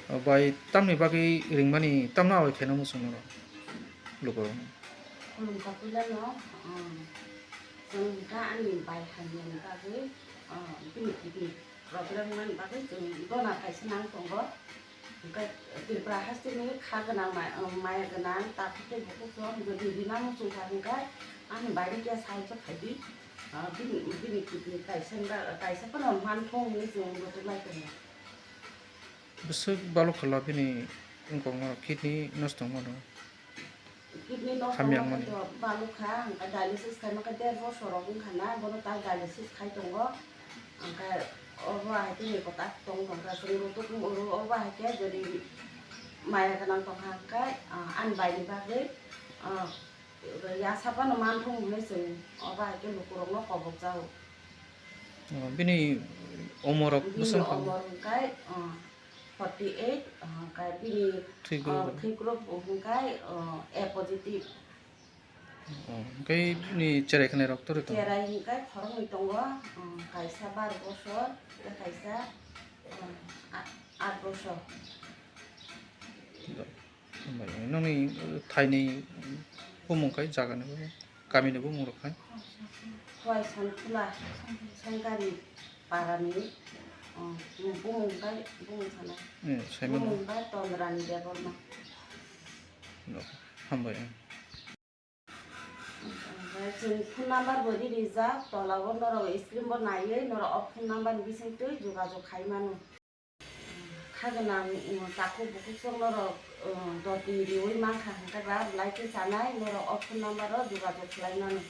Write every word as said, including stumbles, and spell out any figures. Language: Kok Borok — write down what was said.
Bai tamni bagwi ringmani, tamno abai khaina muchung norok lukurok? Khulumkha puilano, um, chwng hwnkha ani bai hamyani bagwi, um, bini kidney problem wngmani bagwi chwng donor kaisa nang tongo. Hwnkhe Tripura hasteni kha gwnang, mai-, um, maya gwnang, takhuk tei bukhuk rok jodi rina muchung kha hwnkhe ani bai rok ya sahajyo khaidi. Ah, bini, bini kidney kaisa ba-, kaisa phano manthung hwnwi chwng rwtwk lai tongo. Bwswk balok khala bini wngkokno kidney nosto wngmano? Kidney nosto Hamya wngmani. Wngkha to balok kha, hwnkhe dialysis khaima khe der bosor rok wngkha na, bono ta dialysis khai tongo. Hwnkhe obo hai khe ni kwtak tong tongkha, chwng rwtwk oro obo hai khe jodi maya gwnang tongkha hwnkhe, ah, ani bai ni bagwi, ah, ya saphano manthung hwnwi chwng obo hai khe lukurokno kobokjago. Oh, bini umor rok bini bwswk wngkha? Umor hwnkhe, oh, forty eight, oh, hwnkhe bini, thwi group oh, rok? Thwi group hwnkhe, oh, A positive. Oh, hwnkhe bini cherai khanai rok torwi tongo? Cherai hwnkhe khoroknwi tongo, oh, kaisa bar bosor, tei kaisa, oh, a-, aat bosor. Hambai, nokni thaini bumung khai jagani bumung, kamini bumung rok khai? Khowai Sankhula, Sangari parani, oh, bumung khai, bumung sana. Eh, Saimano. Bumung khai Tondrani Debbarma. No, hambai. Omo chwng phone number bo ri rijak, tola o norok screen bo naiwi norok o phone number ni bisingtwi jogajog khai mano. Kha gwnang, um, takhuk bukhuk chwng norok, um, doti riwi mankha hwnkhe ba belai khe chanai, norok o phone number o jogajog khlai mano.